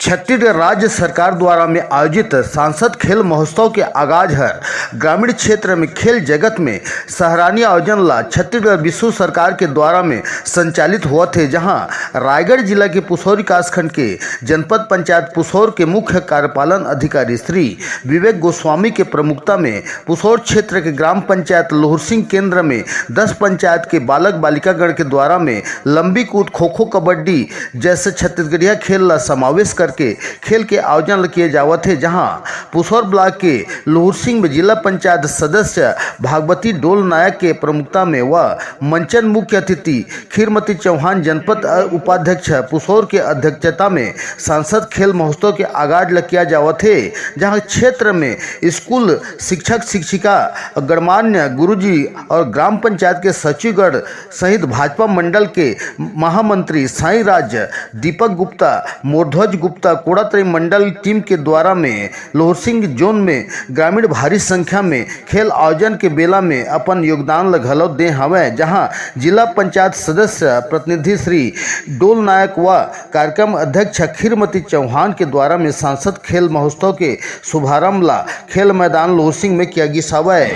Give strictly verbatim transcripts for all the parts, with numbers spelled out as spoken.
छत्तीसगढ़ राज्य सरकार द्वारा में आयोजित सांसद खेल महोत्सव के आगाज हर ग्रामीण क्षेत्र में खेल जगत में सराहनीय आयोजन ला छत्तीसगढ़ विश्व सरकार के द्वारा में संचालित होवत हे, जहां रायगढ़ जिला के पुसौर विकासखंड के जनपद पंचायत पुसौर के मुख्य कार्यपालन अधिकारी श्री विवेक गोस्वामी के प्रमुखता में पुसौर क्षेत्र के ग्राम पंचायत लोहरसिंह केंद्र में दस पंचायत के बालक बालिका गण के द्वारा में लंबी कूद, खो खो, कबड्डी जैसे छत्तीसगढ़िया खेल ला समावेश करके खेल के आयोजन ल किए जावत हे, जहां पुसौर ब्लॉक के लोहरसिंह में जिला पंचायत सदस्य भागवती डोल नायक के प्रमुखता में व मंचन मुख्य अतिथि खीरमती चौहान, जनपद उपाध्यक्ष पुसौर के अध्यक्षता में सांसद खेल महोत्सव के आगाज ल किया जावत हे, जहां क्षेत्र में स्कूल शिक्षक शिक्षिका, गणमान्य गुरुजी और ग्राम पंचायत के सचिवगण सहित भाजपा मंडल के महामंत्री साईं राज, दीपक गुप्ता, मोरध्वज गुप्ता, कोड़ातरी मंडल टीम के द्वारा में लोहरसिंह जोन में ग्रामीण भारी संख्या में खेल आयोजन के बेला में अपन योगदान ल घलो दे हवय, जहां जिला पंचायत सदस्य प्रतिनिधि श्री डोल नायक व कार्यक्रम अध्यक्ष खीरमती चौहान के द्वारा में सांसद खेल महोत्सव के शुभारंभ ला खेल मैदान लोहरसिंह में किया गिस हवय।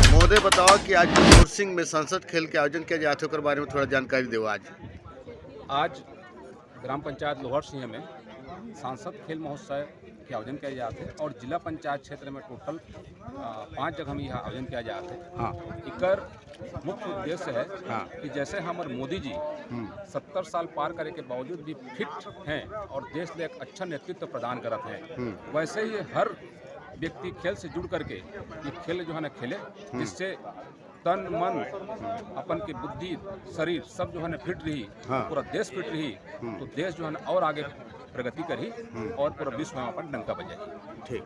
महोदय, बताओ कि आज लोहरसिंह में सांसद खेल के आयोजन किया जात हे, ओकर बारे में थोड़ा जानकारी देवो। आज आज ग्राम पंचायत लोहरसिंह में सांसद खेल महोत्सव के आयोजन किया जात हे और जिला पंचायत क्षेत्र में टोटल, अ, पाँच जगह में यह आयोजन किया जात हे। हाँ। एकर मुख्य उद्देश्य है हाँ। कि जैसे हमर मोदी जी हम्म। सत्तर साल पार करे के बावजूद भी फिट हैं और देश ले एक अच्छा नेतृत्व प्रदान करत हैं, हम्म। वैसे ही हर व्यक्ति खेल से जुड़ करके ये खेल जो है ना खेले, हम्म। जिससे तन मन, अपन के बुद्धि, शरीर सब जो है ना फिट रही, हाँ। पूरा देश फिट रही, हम्म। तो देश जो है ना और आगे प्रगति करही हम्म। और पूरा विश्व में अपन डंका बजाही। ठीक।